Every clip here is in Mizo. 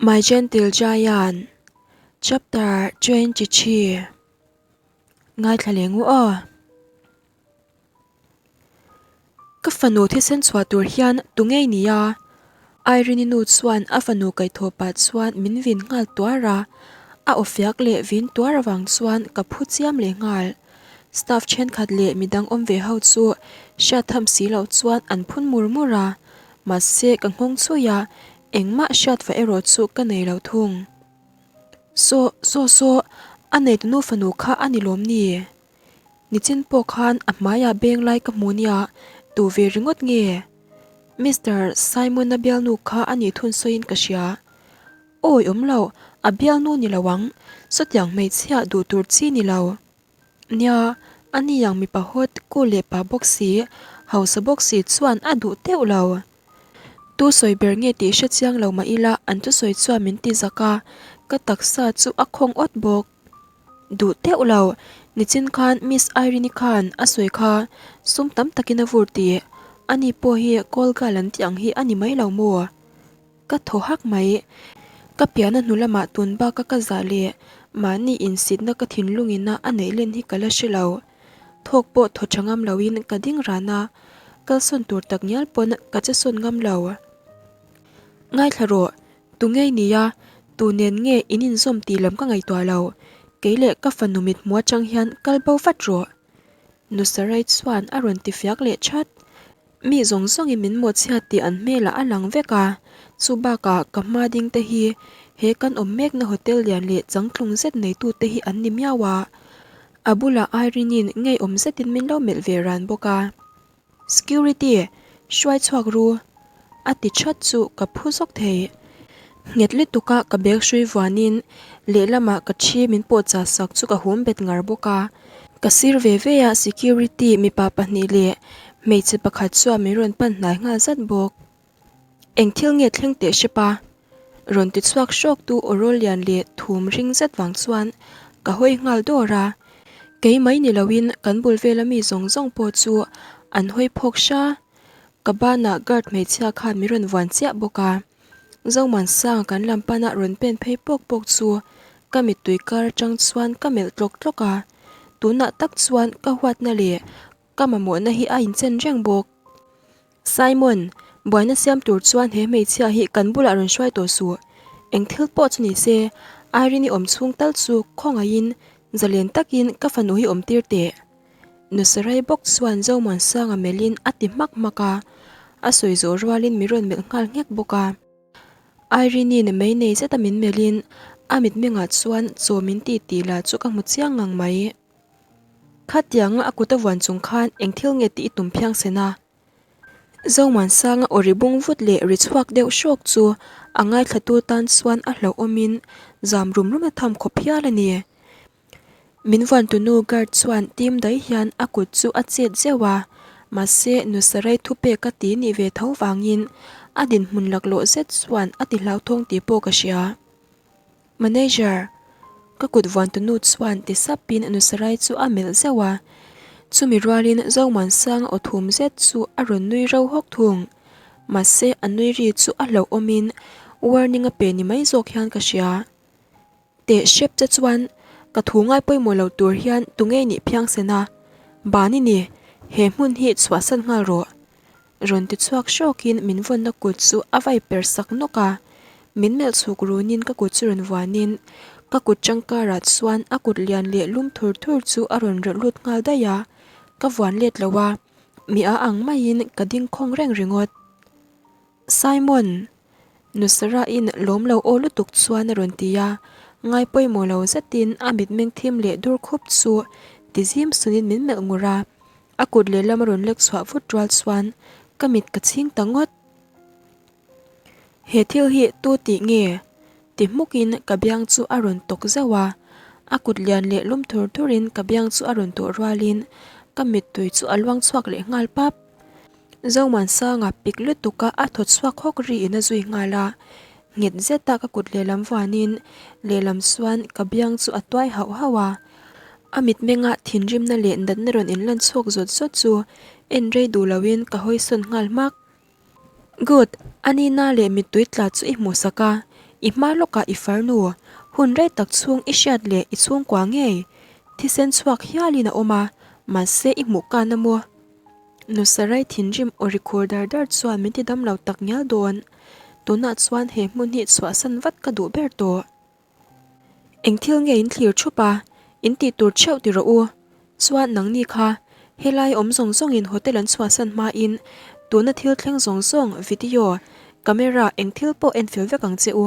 My Gentle Giant Chapter 23 Ngaithla leh ngu aw. Ka fanu thisen chhuah tur hian tu ngei nia? Irene-i nu chuan a fanu kaihthawh pah chuan min vin nghal tuar a, a aw fiak leh vin tuar avang chuan ka phu chiam leh nghal. Staff thenkhat leh midang awm ve ho chu hriat tham si loh chuan an phun mur mur a, mahse ka nghawng chhui a, engmah hriat va erawh chu ka nei lo thung. Saw, saw, saw, a neitunu fanu kha a ni lawm ni? Nichin pawh khan a hmaiah beng lai ka hmu nia, tu ve ringawt nge? Mister Simon-a bialnu kha a nih thun sawiin ka hria. Awi awm lo, a bialnu ni lo ang, sawtiang hmeichhia duh tur chi ni lo. Nia, a ni ang mipa hawt ku leh pa bawk si, hausa bawk si chuan a duh teuh lo. Tu sawi ber nge tih hre chiang lo mah ila an thusawi chuan min ti zak a, ka taksa chu a khawng awt bawk. Duh teuh lo, nichin khan Miss Irene-i khan a sawi kha sum tam takin a vur tih, ani pawh hi call girl an tih ang hi a ni mai lo maw? Ka thaw hak mai. Ka piahna hnu lamah tun baka ka zah leh mahni insitna ka thinlungina a neih len hi ka la hre lo. Thawk pawh thaw tha ngam loin ka ding ran a, kalsawn tur tak ngial pawn ka che sawn ngam lo. Ngaithla rawh, tu ngei nia, tu nen nge in inzawm tih lam ka ngaihtuah lo, kei leh ka fanu mithmu atang hian kal bo vat rawh. Nu Sarai chuan a rawn ti fiak leh that. Mi zawng zawngin min mawhchhiat tih an hmelah a lang vek a, chu bakah ka hma ding te hi he kan awm mekna hotel lian leh changtlung zet neitute hi an ni miau a. A bulah Irene-in ngeiawm zetin min lo melh ve ran bawk a. Security, hruai chhuak ru! A ti that chu ka phu zawk thei. Nghet lutuka ka bag hrui vuanin lehlamah ka thi min pawh chah sak chu ka hum bet ngar bawk a. Ka sir ve ve a security mipa pahnih leh hmeichhe pakhat chuan min rawn pan hnai nghal zat bawk. Eng thil nge thleng teh hrep a? Rawn ti chhuak hrawk tu aw rawl lian leh thum ring zet vang chuan ka hawi nghal dawr a. Kei mai ni loin kan bul vela mi zawng zawng pawh chu an hawi phawk hra. Ka banah guard hmeichhia khan min rawn vuan chiah bawk a. Zomuansanga kan lam pana rawn pen phei pawk pawk chu ka mittui kar atang chuan ka melh tlawk tlawk a. Tunah tak chuan ka huatna leh ka mamawhna hi a inchen reng bawk. Simon, buaina siam tur chuan he hmeichhia hi kan bulah rawn hruai tawh suh. Eng thil pawh chu ni se, Irene-i awm chhung tal chu khawngaihin zalen takin ka fanu hi awm tir teh. Nusarai bawk chuan Zomuansanga melhin a ti hmak hmak a, a sawi zawh rualin min rawn melh nghal nghek bawk a. Irene-in mei nei zeta min melhin a mitmengah chuan chaw min ti tih lah chu ka hmu chiang ngang mai. Khatianga a kut a vuan chung khan eng thil nge tih i tum phiang sen a? Zomuansanga aw ri bung vut leh ri chhuak deuh hrawk chu a ngaithlatu tan chuan a hlauhawmin zam rum rum a tham khawp hial a ni. Min vuantunu guard chuan tim daih hian a kut chu a chet zeuh a, mahse Nusarai thupek a ti nih ve tho vangin a dinhmun laklawh zet chuan a ti hlauthawng tih pawh ka hria. Manager! Ka kut vuantunu chuan ti sapin Nusarai chu a melh zeuh a, chumi rualin Zomuansanga aw thum zet chu a rawn nui ro hawk thung. Mahse a nui ri chu a hlauhawmin warning a pe ni mai zawk hian ka hria. Teh hrep che chuan ka thu ngai pawimawh lo tur hian tu ngei nih phiang sen a, Bani ni, he hmun hi chhuahsan nghal rawh. Rawn ti chhuak hrawkin min vawnna kut chu a vai per sak nawk a, min melh chhuk runin ka kut chu rawn vuanin ka kut tangkarah chuan a kut lian leh lum thur thur chu a rawn rawlh lut nghal daih a, ka vuan let lo a, mi a ang maiin ka ding khawng reng ringawt. Simon! Nusara-in lawm lo aw lutuk chuan a rawn ti a, ngai pawimawh lo zetin a mitmeng thim leh dur khup chu ti zim sunin min melh ngur a, a kut lehlam a rawn lek chhuah vut rual chuan ka mit ka chhing ta ngawt. He thil hi tu tih nge? Ti hmukin ka biang chu a rawn tawk zauh a, a kut lian leh lum thur thurin ka biang chu a rawn tawh rualin ka mittui chu a luang chhuak leh nghal pap. Zomuansanga pik lutuk a a thaw chhuak hawk ri in a zui nghal a, nghet zet a ka kut lehlam vuanin lehlam chuan ka biang chu a tuai hauh hauh a, a mitmenga thinrimna leh natna rawn inlan chhuak zawt zawt chu en rei duh loin ka hawi sawn nghal hmak. Good, a nina leh mittui tla chu i hmuh sak a, I hma lawkah i farnu, hun rei tak chhung i hriat leh i chhungkua ngei thisen chhuak hialin a awm a, mahse i hmuh kan a maw? Nu Sarai thinrim aw ri khur dar dar chuan min ti dam lo tak ngial dawn. Tunah chuan he hmun hi chhuahsan vat ka duh ber tawh. Eng thil nge in thlir thup a, in tih tur theuh ti rawh u. Chuan nangni kha, helai awm zawng zawngin hotel an chhuahsan hmain tuna thil thleng zawng zawng video, camera eng thil pawh en fel vek ang che u.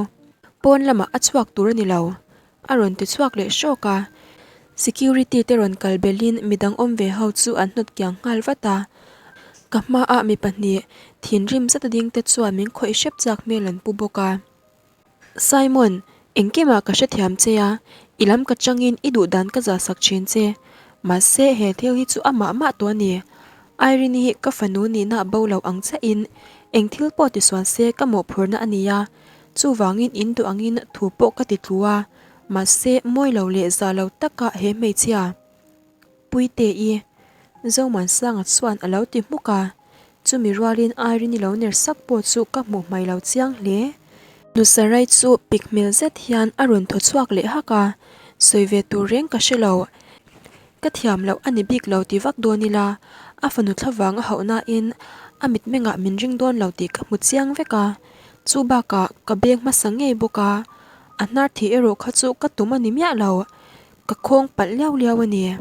Pawn lamah a chhuak tur a ni lo. A rawn ti chhuak leh hrawk a. Security te rawn kal belhin midang awm ve ho chu an hnawt kiang nghal vat a. Ka hmaah mi pahnih thinrim zeta ding te chuan min khawih hrep chak hmel an pu bawk a. Simon, engkimah ka hrethiam che a, i lam ka changin i duh dan ka zahsak thin che. Mahse, he thil hi chu amah mah tawh a ni. Irene hi ka fanu nihna a bo lo ang chiahin eng thil pawh tisual se ka mawhphurhna a ni a, chuvangin in duh angin thu pawh ka ti tlu a, mahse mawi lo leh zah lo taka he hmeichhia. Puite-i, Zomuansanga chuan a lo ti hmuk a, chumi rualin Irene-i lo ner sak pawh chu ka hmuh hmai lo chiang hle. Nusarai chu pik hmel zet hian a rawn thaw chhuak leh hak a, sawi ve tur reng ka hre lo. Ka thiam loh a ni bik lo ti vak dawn ila, a fanu thlavang a hauh nain a mitmengah min ring dawn lo tih ka hmu chiang vek a, chu bakah ka beng hmasa ngei bawk a, a hnar thih erawh kha chu ka tum a ni miah lo. Ka khawng palh liau liau a ni.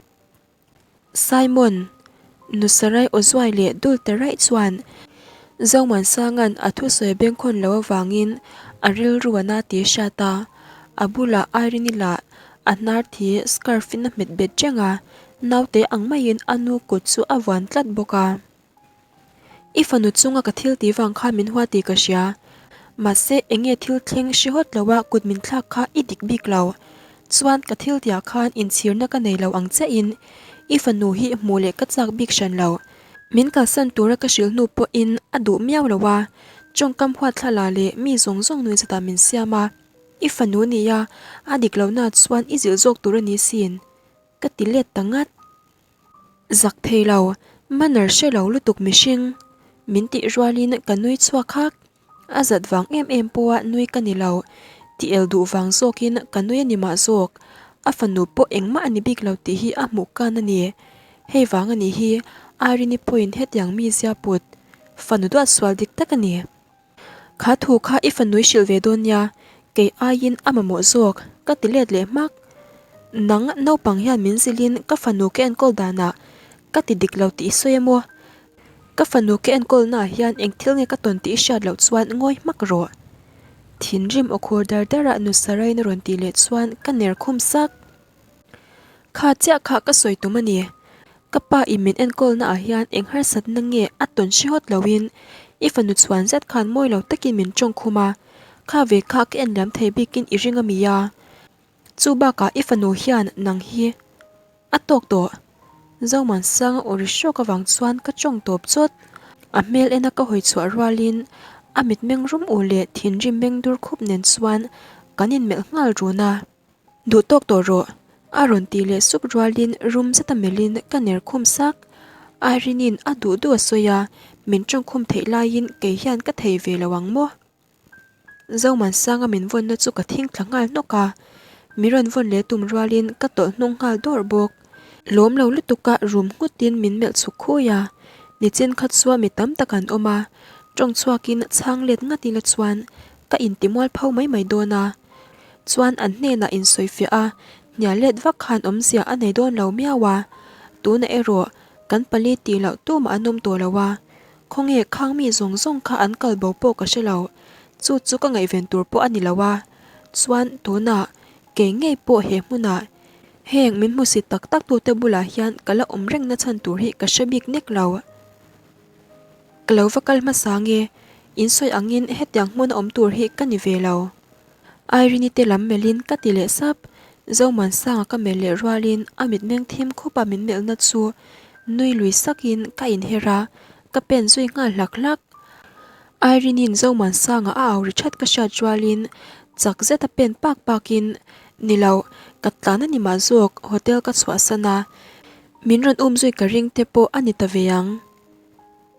Simon, Nusarai Ozuai leh Dul ta raih chuan Zomuansanga'n a thusawi bengkhawn lo avangin a rilru a na tih a hriat a, a bulah Irene-i lah a hnar thi scarf-in a hmet bet reng a, naute ang maiin a nu kut chu a vuan tlat bawk a. I fanu chunga ka thil tih vang khan min hua tih ka hria. Mahse, enge thil thleng hre hawt lo a kut min thlak kha i dik bik lo. Chuan ka thil tihah khan inchhirna ka nei lo ang chiahin i fanu hi hmuh leh ka chak bik hran lo. Min kalsan tura ka hrilh hnu pawhin a duh miau lo a, tawngkam huat thla leh mi zawng zawng nui zatah min siam a. I fanu nia, a dik lohna chuan i zilh zawk tur a ni sin. Ka ti let ta ngat. Zak thei lo, manner hre lo lutuk mihring. Min tih rualin ka nui chhuak hak. A zat vang em em pawha nui ka ni lo, tih el duh vang zawkin ka nui a ni mah zawk. A fanu pawh engmah a ni bik lo tih hi a hmuh kan a ni. Hei vang a nih hi Irene-i pawhin hetiang mizia put fanu duat sual dik tak a ni. Kha thu kha i fanui hrilh ve dawn nia, kei aiin a mamawh zawk, ka ti let leh hmak. Nang naupang hian min zilhin ka fanu ka enkawl danah ka ti dik lo tih i sawi emaw? Ka fanu ka enkawlnaah hian eng thil nge ka tawn tih i hriat loh chuan ngawi hmak rawh. Thinrim aw khur dar darah nu Sarain a rawn tih leh chuan ka ner khum sak. Kha chiah kha ka sawi tum a ni. Ka pa in min enkawlna ah hian eng harsatna nge a tawn hre hawt lo in i fanu chhuan zet khan mawi lo takin min tawng khum a, kha ve kha ka en liam thei bikin i ring a mi a? Chu bakah i fanu hian nang hi a tawk tawh. Zomuansanga aw ri hrawk avang chuan ka tawng tawp chawt. A hmel ena ka hawi chhuah rualin a mitmeng rum u leh thinrim meng dur khup nen chuan kan inmelh nghal run a. Duh tawk tawh rawh, a rawn tih leh sup rualin rum zeta melhin ka ner khum sak. Irene-in a duh duh a sawi a, min tawngkhum theih laiin kei hian ka thei ve lo ang maw? Zomansanga min vawnna chu ka thing thla nghal hnawk a, mi rawn vawn leh tum rualin ka tawlh hnung nghal dawrh bawk. Lawm lo lutuka rum nghutin min melh chhuk khui a, nichin kha chuan mi tam tak an awm a, tawng chhuakin chhang let ngat ila chuan ka intimual pho mai mai dawn a. Chuan an hnenah insawifiah a, hnial let vak khan awmzia a nei dawn lo miau a, tunah erawh kan pali tih loh tumah an awm tawh lo a, khawnge khang mi zawng zawng kha an kal bo pawh ka hre lo, chu chu ka ngaihven tur pawh a ni lo a, chuan tunah kei ngei pawh he hmunah heng min hmusit tak tak tute bulah hian ka la awm reng na chhan tur hi ka hre bik nek lo. Ka lo va kal hmasa nge, insawi angin hetiang hmun a awm tur hi ka ni ve lo. Irene-i te lam melhin ka ti leh sap. Zomuansanga ka melh leh rualin a mitmeng thim khupa min melhna chu nui lui sakin ka inher a, ka pen zui nghal hlak hlak. Irene-i'n Zomuansanga a au ri that ka hriat rualin chak zeta pen pak pakin, Ni lo, ka tlan a ni mah zawk, hotel ka chhuahsan a, min rawn um zui ka ring te pawh a ni ta ve ang.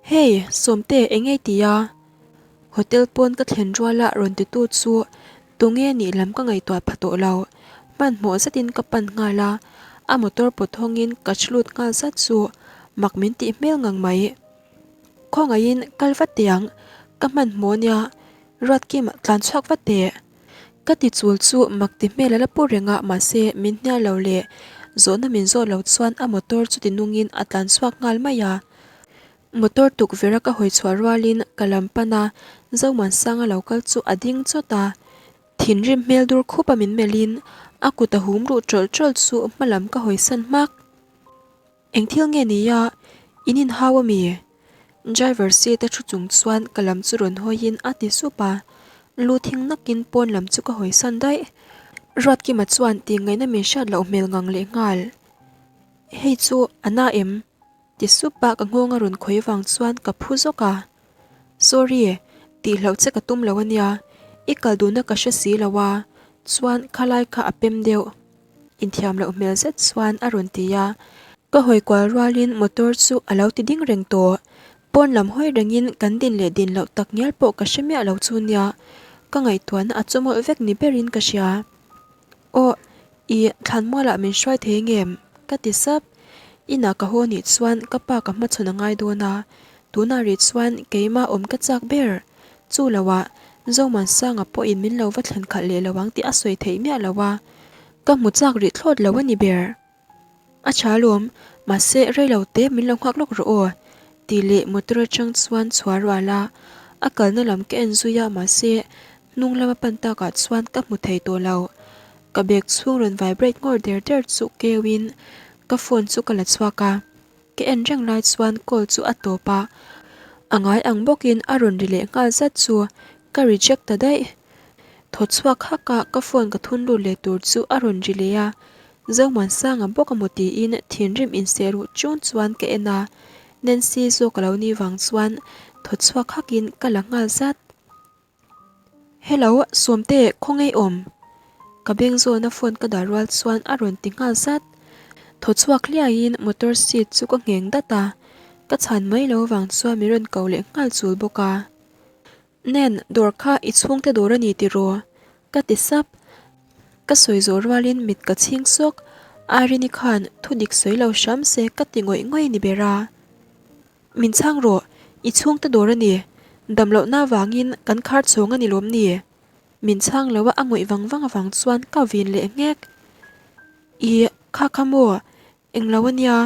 Hey, Sawmte, eng ei ti a? Hotel pawn ka thlen ruala rawn titu chu. Tunge nih lam ka ngaihtuah pha tawh lo. Hmanhmawh zetin ka pan nghal a, a motor pawt hawngin ka chhlut nghal zat chu mak min tih hmel ngang mai. Khawngaihin kal vat teh ang, ka hmanhmawh nia, Ruatkima tlan chhuak vat teh. Ka ti chul chu mak ti hmel a la pu reng a, mahse min hnial lo leh zawhna min zawh lo chuan a motor chu ti nungin a tlan chhuak nghal mai a. Motor tukverh a ka hawi chhuah rualin ka lam pan a, Zomuansanga lo kal chu a ding chawt a. Thinrim hmel dur khup a min melhin a kut a hum ruh tawlh tawlh chu hma lam ka hawi san hmak. Eng thil nge ni a, in inhau a mi? Driver seat a thu chung chuan ka lam chu rawn hawiin a ti sup a, lu thing nakin pawn lam chu ka hawi san daih. Ruatkima chuan tih ngaihna min hriat loh hmel ngang leh nghal. Hei chu a na em? Ti sup a ka nghawng a rawn khawi vang chuan ka phu zawk a. Sorry, tih hlauh che ka tum lo a nia, i kal duhna ka hre si lo a, chuan khalai kha a pem deuh. Inthiam loh hmel zet chuan a rawn ti a, ka hawi kual rualin motor chu a lo ti ding reng tawh. Pawn lam hawi rengin kan din leh din loh tak ngial pawh ka hre miah lo chu nia, ka ngaihtuahna a chawmawlh vek ni berin ka hria. Aw, i thlanmualah min hruai thei ngem? ka ti sap. Inah ka haw nih chuan ka pa ka hmachhawn a ngai dawn a, tunah rih chuan keimah awm ka chak ber. Chu loah Zomuansanga pawhin min lo va thlen khalh leh lo ang tih a sawi theih miah lo a, ka hmu chak rih thlawt lo a ni ber. A tha alawm, mahse rei lo te min lo nghak lawk rawh aw, tih leh motor atang chuan chhuah rual a, a kalna lam ka en zui a mahse hnung lama pan takah chuan ka hmu thei tawh lo. Ka bag chhung rawn vibrate ngawr der der chu keuin ka phone chu ka la chhuak a. Ka en reng lai chuan call chu a tawp a, a ngai ang bawkin a rawn ri leh nghal zat chu ka reject ta daih. Thaw chhuak hak a ka phone ka thun lut leh tur chu a rawn ri leh a, Zomuansanga bawk a maw tiin thinrim inseh ruh chun chuan ka en a, Nancy zawk a lo nih vang chuan thaw chhuak hakin ka la nghal zat. Hello, Sawmte, khawngaih awm? Ka beng zawna phone ka dah rual chuan a rawn ti nghal zat. Thaw chhuak hliaiin motor seat chu ka ngheng dat a, ka chhan mai lo vang chuan min rawn ko leh nghal chul bawk a. Nen, dawr kha i chhungte dawr a ni tiraw? Ka ti sap. Ka sawi zawh rualin mit ka chhing sawk, Irene-i khan thu dik sawi lo hram se ka ti ngawih ngawih ni ber a. Min chhang rawh, i chhungte dawr a ni. Dam lohna avangin kan khar chhawng a ni lawm ni? Min chhang lo a, a ngawih vang vang avang chuan ka vin leh nghek. I kha kha maw? Englo a nia.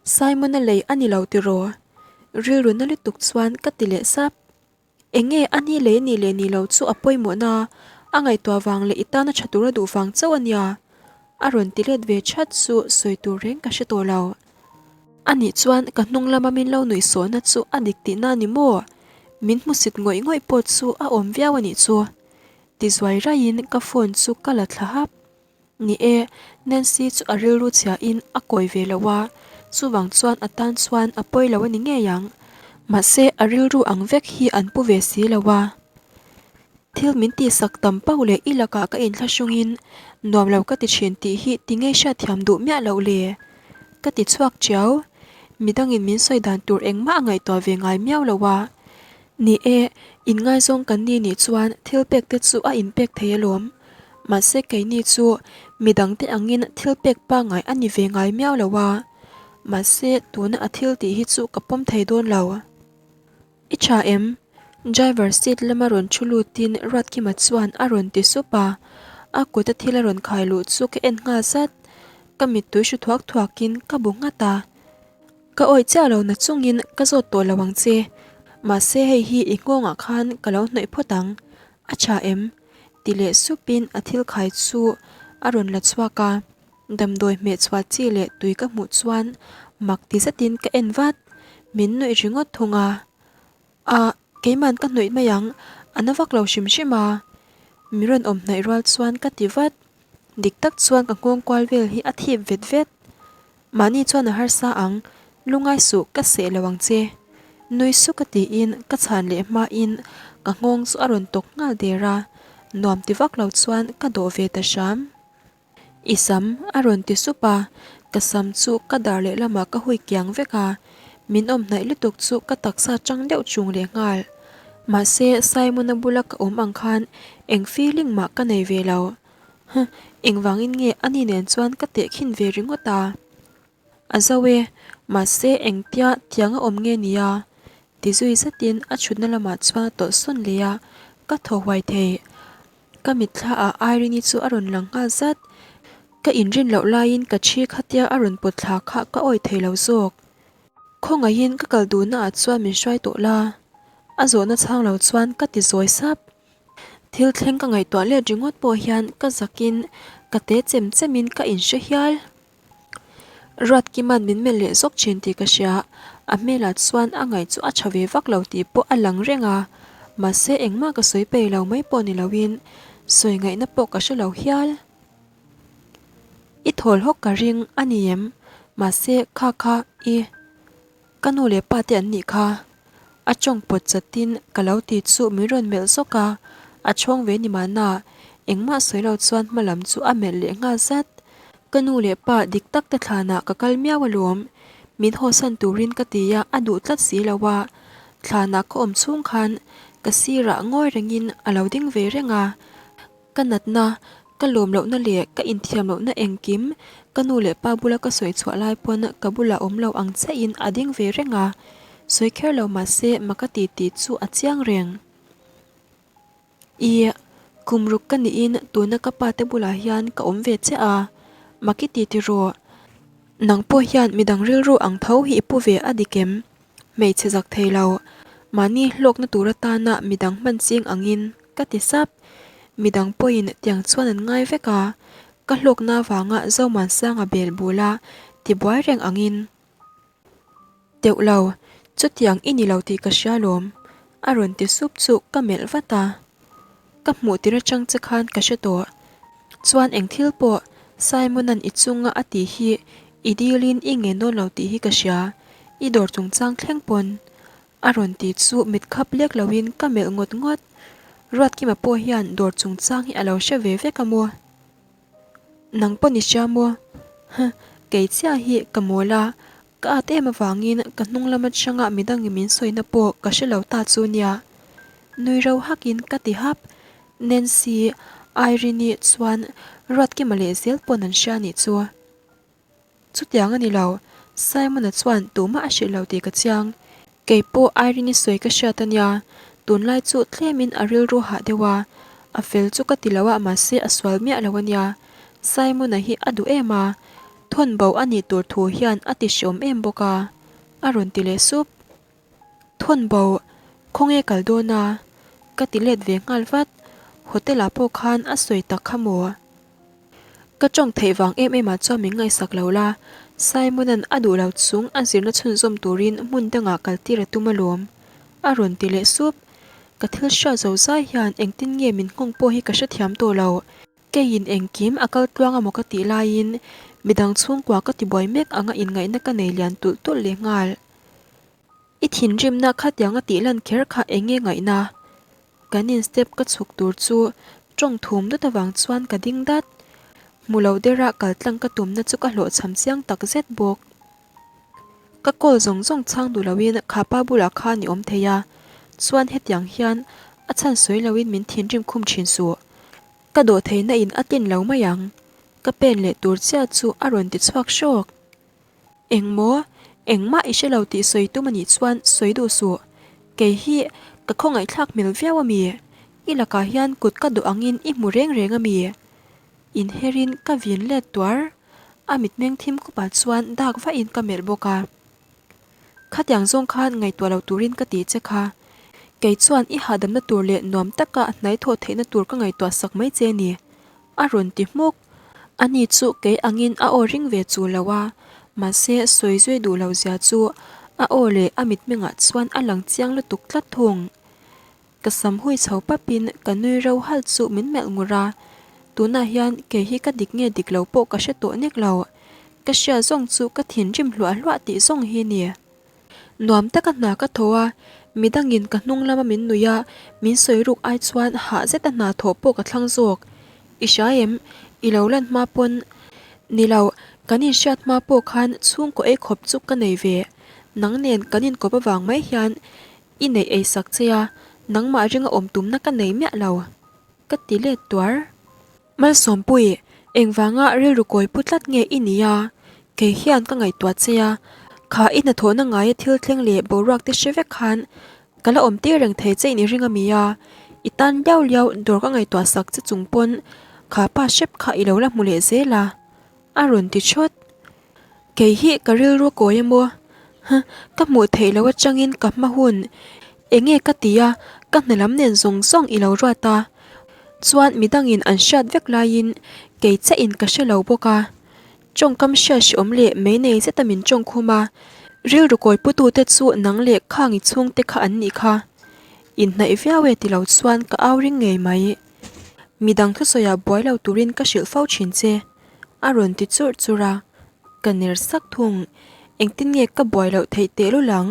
Simon-a lei a ni lo tiraw? Rilru na lutuk chuan ka ti leh sap. Eng nge a ni leh ni leh ni lo chu a pawimawhna a ngaihtuah vang leh i tana tha tura duh vang chauh a nia. A rawn ti let ve that chu sawi tur reng ka hre tawh lo. A nih chuan ka hnung lama min lo nuih sawhna chu a dik tihna a ni maw? Min hmusit ngawih ngawih pawh chu a awm viau a nih chu. Ti zuai raiin ka phone chu ka la thla hap. Ni e, Nancy chu a rilru chhiahin a kawi ve lo a, chuvang chuan a tan chuan a pawi lo a ni ngei ang. Mahse, a rilru ang vek hi an pu ve si lo a. Thil min tihsak tam pauh leh i lakah ka inthlahrungin nuam lo ka ti thin tih hi ti ngei hriatthiam duh miah loh le? Ka ti chhuak tiau. Midangin min sawi dan tur engmah a ngaihtuah ve ngai miau lo a. Ni e, inngaizawng kan ni nih chuan thil pek te chu a inpek thei alawm. Mahse keini chu midang te angin thil pek pangngai a ni ve ngai miau lo a. Mahse tuna a thil tih hi chu ka pawm thei dawn lo. I tha em? Driver seat lama rawn thu lutin Ruatkima chuan a rawn ti sup a. A kut a thil a rawn khai luh chu ka en nghal zat. Ka mittui hru thuak thuakin ka bu nghat a. Ka awih chiah lo na chungin ka zawt tawh lo ang che, mahse hei hi i nghawngah khan ka lo hnawih phawt ang, a tha em? ti leh supin a thil khai chu a rawn la chhuak a, damdawi hmeh chhuah chi leh tui ka hmuh chuan mak ti zetin ka en vat, min nuih ringawt thung a, Ah, keiman ka hnawih mai ang, a na vak lo hrim hrim a, mi rawn awm hnaih rual chuan ka ti vat, dik tak chuan ka nghawng kual vel hi a thip vet vet. Mahni chuan a harsa ang, lungai suh ka seh lo ang che. Nui suk a tiin ka chhan leh hmain ka nghawng chu a rawn tawk nghal der a, nuam ti vak lo chuan ka dawh ve ta hram. I sam a rawn ti sup a, ka sam chu ka dar leh lamah ka hui kiang vek a, min awm hnaih lutuk chu ka taksa chang deuh chung leh nghal. Mahse Simon-a bula ka awm ang khan eng feeling mah ka nei ve lo. Huh, engvangin nge ani nen chuan ka tehkhin ve ringawt a? A zo e, mahse engtia tiang a awm nge nia? Ti zui zetin a chhutna lamah chuan a tawlh sawn leh a, ka thaw huai thei. Ka mitthla ah Irene-i chu a rawn lang nghal zat. Ka inrin loh laiin ka thi khatia a rawn pawt thla kha ka awih thei lo zawk. Khawngaihin ka kal duhna ah chuan min hruai tawh la. A zawhna chhang lo chuan ka ti zawi sap. Thil thleng ka ngaihtuah let ringawt pawh hian ka zakin ka te chem chemin ka inhre hial. Ruatkima'n min melh leh zawk thin tih ka hria, a hmelah chuan a ngaih chu a tha ve vak lo tih pawh a lang reng a, mahse engmah ka sawi peih lo mai pawh ni loin sawi ngaihna pawh ka hre lo hial. I thawl hawk ka ring a ni em? Mahse kha kha i. Ka nu leh pa te an nih kha. A tawng pawt chatin ka lo ti chu min rawn melh zawk a, a chhawng ve ni mahna engmah sawi lo chuan hma lam chu a melh leh nghal zat. Ka nu leh pa dik tak te thlanah ka kal miau alawm, min hawsan turin ka ti a, a duh tlat si lo a. Thlanah ka awm chhung khan ka sirah ngawi rengin a lo ding ve reng a. Ka natna, ka lawm lohna leh ka inthiam lohna engkim ka nu leh pa bula ka sawi chhuah lai pawn ka bulah awm lo ang chiahin a ding ve reng a, sawi kher lo mah se maka ti tih chu a chiang reng. I kum ruk ka niin tuna ka pa te bulah hian ka awm ve chiah a, maki ti ti rawh. Nang pawh hian midang rilru ang tho hi i pu ve a dik em? Hmeichhe zak thei lo, mahni hlawkna tur atana midang hman ching angin ka ti sap. Midang pawhin tiang chuan an ngai vek a, ka hlawkna avanga Zomuansanga bel bula tibuai reng angin. Teuh lo, chutiang i ni lo tih ka hria lawm, a rawn ti sup chu ka melh vat a. Ka hmuh tir atang che khan ka hre tawh. Chuan eng thil pawh Simon-a'n i chunga a tih hi i dilin i ngen dawn lo tih hi ka hria, i dawr chungchang thleng pawn. A rawn ti chu mit khap lek loin ka melh ngawt ngawt. Ruatkima pawh hian dawr chungchang hi a lo hre ve vek a maw? Nang pawn i hria maw? Huh, kei chiah hi ka mawl a, Ka at em avangin ka hnung lam atanga midangin min sawina pawh ka hre lo ta chu nia. Nui ro hakin ka ti hap. Nancy, Irene-i chuan Ruatkima leh zel pawn an hria nih chu. Chutiang a ni lo, Simon-a chuan tumah a hrilh lo tih ka chiang. Kei pawh Irene-i sawi ka hriat a nia, tunlai chu tlemin a rilru hah deuh a, a fel chu ka ti lo a mahse a sual miah lo a nia. Simon-a hi a duh em a, Thawn bo a nih tur thu hian a ti hreawm em bawk a, a rawn ti leh sup. Thawn bo, khawnge kal dawn a? Ka ti let ve nghal vat, hotel ah pawh khan a sawi tak kha maw? Ka tawng theih vang em em ah chuan min ngaihsak lo la, Simon-a'n a duh lo chung a zirna chhunzawm turin hmun dangah kal tir a tum alawm, a rawn ti leh sup. Ka thil hriat zo zai hian engtin nge min nghawng pawh hi ka hrethiam tawh lo. Keiin engkim a kal tluang amaw ka tih laiin midang chhungkua ka tibuai mek anga inngaihna ka nei lian tulh tulh leh nghal. I thinrimna khatiang a tih lan kher kha eng nge ngaihna? Kan in step ka chhuk tur chu tawng thum dut avang chuan ka ding dat. Hmu lo dera kal tlang ka tumna chu ka hlawhchham chiang tak zet bawk. Ka call zawng zawng chhang duh loin khapa bulah khan i awm thei a, chuan hetiang hian a chhan sawi loin min thinrim khum thin suh. Ka dawh theihna in a tlin lo mai ang, ka pen leh tur chiah chu a rawn ti chhuak hrawk. Engmaw, engmah i hre lo tih sawi tum a nih chuan sawi duh suh. Kei hi ka khawngaihthlak hmel viau a mi? I lakah hian kut ka duh angin i hmu reng reng a mi? Inherin ka vin let tuar, a mitmeng thim khupah chuan dak vahin ka melh bawk a. Khatiang zawng khan ngaihtuah lo turin ka ti che kha. Kei chuan i hahdamna tur leh nuam taka hnai thawh theihna tur ka ngaihtuah sak mai che ni, a rawn ti hmuk. Ani chu kei angin a aw ring ve chu lo a, mahse sawi zui duh lo zia chu a aw leh a mitmengah chuan a lang chiang lutuk tlat thung. Ka sam hui chho papin ka nui ro hal chu min melh ngur a, tunah hian kei hi ka dik nge dik lo pawh ka hre tawh nek lo. Ka hria zawng chu ka thinrim hluah hluah tih zawng hi ni. Nuam taka hna ka thaw a, midangin ka hnung lama min nuih a, min sawi ruk ai chuan hah zeta hna thawh pawh ka thlang zawk. I hria em? I lo lan hma pawn. Ni lo, kan inhriat hma pawh khan chhungkaw ei khawp chu ka nei ve. Nang nen kan inkawp avang mai hian I neih ei sak che a, Nangmah ringa awm tumna ka nei miah lo, ka ti let tuar. Malsawmpui, engvanga rilru kawi pu tlat nge i nia? Kei hian ka ngaihtuah che a, kha i hnathawhna ngaia thil thleng leh boruak te hre vek khan ka la awm tir reng thei che in i ring a mi a? I tan liau liau dawr ka ngaihtuah sak che chung pawn kha pa hrep kha i lo la hmu leh zel a, a rawn ti thawt. Kei hi ka rilru kawi emaw? Huh, ka hmuh theih loh atangin ka hma hun. Enge ka ti a, ka hna lam nen zawng zawng i lo ruat a. Chuan midangin an hriat vek laiin kei chiahin ka hre lo bawk a. Tawngkam hriat hreawm leh mei nei zeta min tawng khum a, rilru kawi putute chu nang leh khang i chhungte kha an nih kha. Inhnaih viau e ti lo chuan ka au ring ngei mai. Midang thusawiah buai lo turin ka hrilh fo thin che. A rawn ti churh churh a, ka ner sak thung. Engtin nge ka buai loh theih tehlul ang?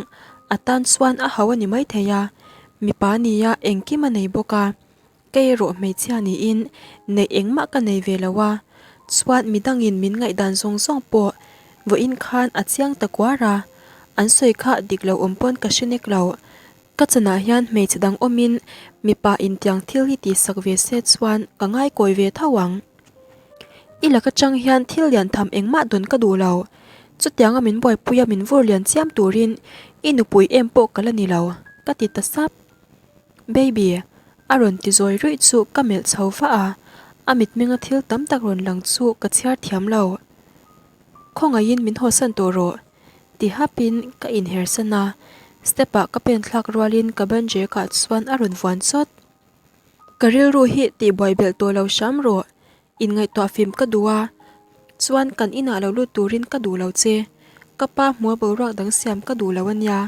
A tan chuan a hau a ni maithei a, mipa nia engkim a nei bawk a. Kei erawh hmeichhia niin neih engmah ka nei ve lo a, chuan midangin min ngaihdan zawng zawng pawh vawiin khan a chiang ta kuar a, an sawi kha dik lo awm pawn ka hre nek lo. Ka chanah hian hmeichhe dang awmin mipa intiang thil hi tihsak ve se chuan ka ngaikawi ve tho ang. I lak atang hian thil lian tham engmah dawn ka duh lo. Chutianga min buaipuia min vur lian chiam turin i nupui em pawh ka la ni lo, ka ti ta sap. Baby, a rawn ti zawi ruih chu ka melh chho vah a, a mitmenga thil tam tak rawn lang chu ka chhiar thiam lo. Khawngaihin min hawsan tawh rawh, ti hapin ka inhersan a, step ah ka pen thlak rualin ka ban jek ah chuan a rawn vuan chawt. Ka rilru hi tihbuai belh tawh lo hram rawh, inngaihtuah fim ka duh a, chuan kan inah lo lut turin ka duh lo che, ka pa hmua boruak dang siam ka duh lo a nia,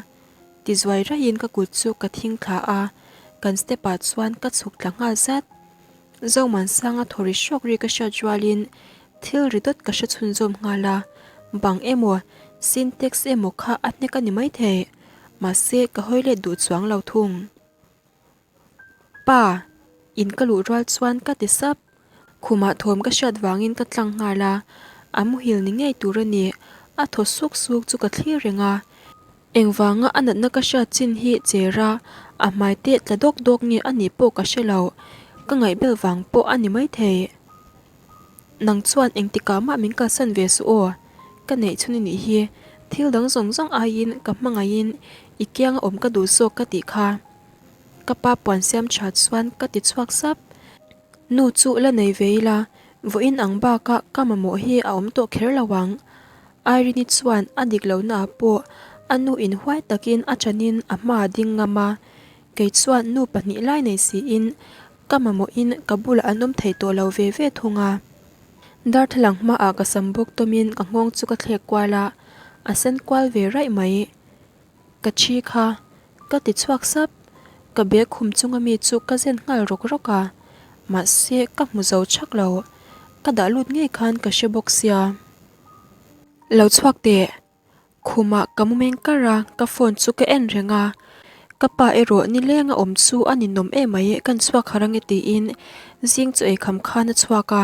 ti zuai raihin ka kut chu ka thing thla a, kan step ah chuan ka chhuk thla nghal zat. Zomansanga thaw ri hrawk ri ka hriat rualin thil ri dawt ka hre chhunzawm nghal a, bang emaw sintex emaw kha a hnek a ni maithei, mahse ka hawi let duh chuang lo thung. Pa! In ka luh rual chuan ka ti sap. Khumah thawm ka hriat vangin ka tlang nghal a, a muhil ni ngei tur a ni. A thaw suk suk chu ka thlir reng a. Engvanga a natna ka hriat chin hi cher a, a hmai te tla dawk dawk nge a nih pawh ka hre lo. Ka ngaihbel vang pawh a ni maithei. Nang chuan engtikah mah min kalsan ve suh aw, ka neih chhun i nih hi, thil dang zawng zawng aiin ka hmangaihin i kianga awm ka duh zawk ka tih kha. Ka pa puan siam tha chuan ka ti chhuak sap. Nu chu la nei ve ila, vawiin ang bakah ka mamawh hi a awm tawh kher lo ang. Irene-i chuan a dik lohnaah pawh a nu inhuai takin a chanin a hmaah ding ngam a, Kei chuan nu pahnih lai nei siin ka mamawhin ka bulah an awm thei tawh lo ve ve thung a. Darthlalang hmaah ka sam bawk tawmin ka nghawng chu ka thlek kual a, a sen kual ve raih mai. Ka thi kha ka ti chhuak sap, ka bag khum chunga mi chu ka zen nghal rawk rawk a, mahse ka hmu zo chak lo, ka dah lut ngei khan ka hre bawk sia. Lo chhuak teh. Khumah ka mu meng kar a, ka phone chu ka en reng a, ka pa erawh nileng a awm chu a ninawm em mai kan chhuak har ange tiin zing chu eikham khan a chhuak a,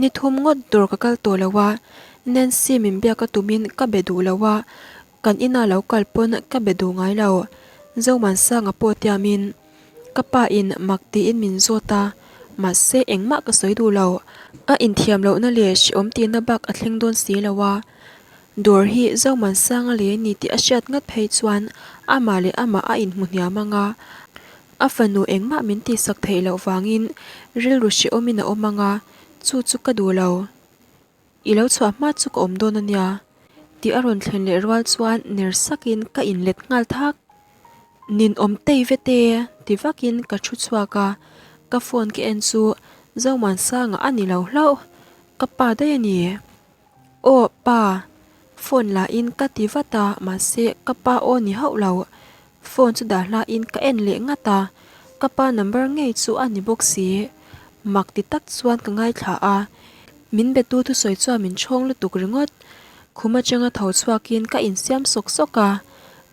ni thum ngawt dawr ka kal tawh lo a, Nancy min biak a tumin ka be duh lo a, kan inah lo kal pawn ka be duh ngai lo, Zomansanga pawh tiamin. Ka pa in mak tiin min zawt a, mahse engmah ka sawi duh lo, a inthiam lohna leh hrehawm tihna bak a thleng dawn si lo a, Dawr hi Zomansanga lei a ni tih a hriat ngat phei chuan amah leh amah a inhmu hniam ang a, a fanu engmah min tihsak theih loh vangin rilru hrehawmin a awm ang a, chu chu ka duh lo. I lo chhuah hma chu ka awm dawn a nia tih a rawn thlen leh rual chuan ner sakin ka inlet nghal thak. Nin awm tei ve te ti vakin ka thu chhuak a, ka phone ka en chu Zomansanga a ni lo hlauh, ka pa daih a ni. Aw pa, phone la in ka ti vat a mahse ka pa aw ni hauh lo, phone chu dah hla in ka en leh ngat a, ka pa number ngei chu a ni bawk si, mak ti tak chuan ka ngaithla a, min be tu thusawi chuan min chhawng lutuk ringawt, khum atanga tho chhuak in ka insiam sawk sawk a,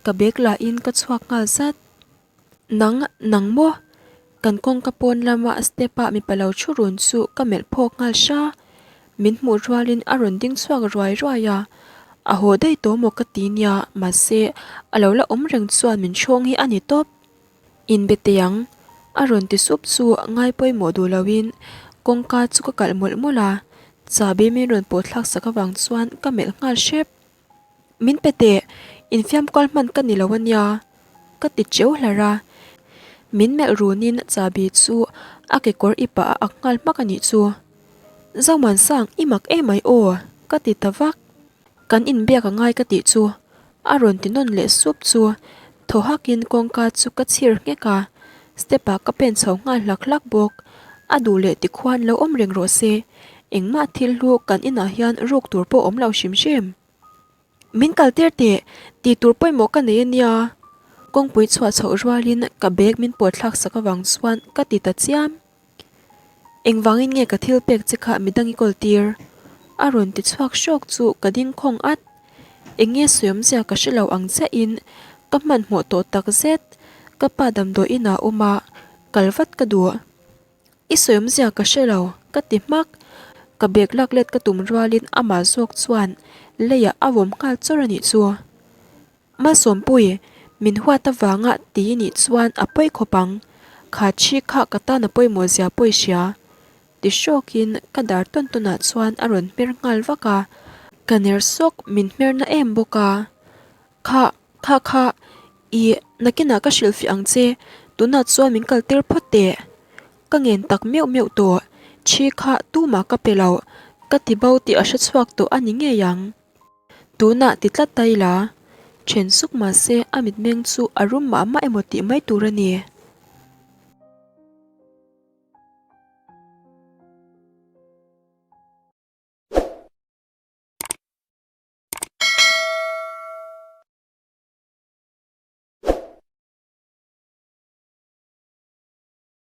ka bag la in ka chhuak nghal zat. Nang, nang maw? Kan kawngka pawn lama step ah mipa lo thu run chu ka melh phawk nghal hra. Min hmuh rualin a rawn ding chhuak ruai ruai a, a haw daih tawh maw ka ti nia, mahse a lo la awm reng chuan min chhawng hi a ni tawp. Inbe teh ang, a rawn ti sup chu ngai pawimawh duh loin kawngka chu ka kalh mawlh mawlh a, chahbi min rawn pawh thlak sak avang chuan ka melh nghal hrep. Min pe teh, infiam kual hman ka ni lo a nia, ka ti cheu hlar a. Min melh runin chahbi chu a kekawr i pah a ak nghal hmak a nih chu. Zomuansang, i mak emai aw, ka ti ta vak. Kan inbiak a ngai ka tih chu a rawn ti nawn leh sup chu thaw hakin kawngka chu ka chhir nghek a, step ah ka pen chho nghal hlak hlak bawk. A duh leh tikhuan lo awm reng rawh se, engmah thil hlu kan inah hian ruk tur pawh awm lo hrim hrim. Min kal tir teh, tih tur pawimawh ka nei a nia. Kawngpui chhuah chhoh rualin ka bag min pawt thlak sak avang chuan ka ti ta chiam. Engvangin nge ka thil pek che kha midang i kawl tir? A rawn ti chhuak hrawk chu ka ding khawng at. Eng nge sawiawmzia ka hre lo ang chiahin ka hmanhmawh tawh tak zet. Ka pa damdawi inah awm a, kal vat ka duh. I sawiawmzia ka hre lo, ka ti hmak. Ka bag lak let ka tum rualin amah zawk chuan leiah a vawm nghal chawr a nih chu. Malsawmpui, min huat avanga ti nih chuan a pawi khawp ang, kha thi kha ka tan a pawimawh zia pawi hria. Ti hrawkin ka dar tawn tawnah chuan a rawn hmer nghal vak a, ka ner sawk min hmer na em bawk a. Kha, kha kha, i nakinah ka hrilhfiah ang che, tunah chuan min kal tir phawt teh. Ka ngen tak meuh meuh tawh, thi kha tumah ka pe lo, ka ti bo tih a hre chhuak tawh a ni ngei ang. Tunah ti tlat ta ila, then suk mahse a mitmeng chu a rum mah mah emaw tih mai tur a ni.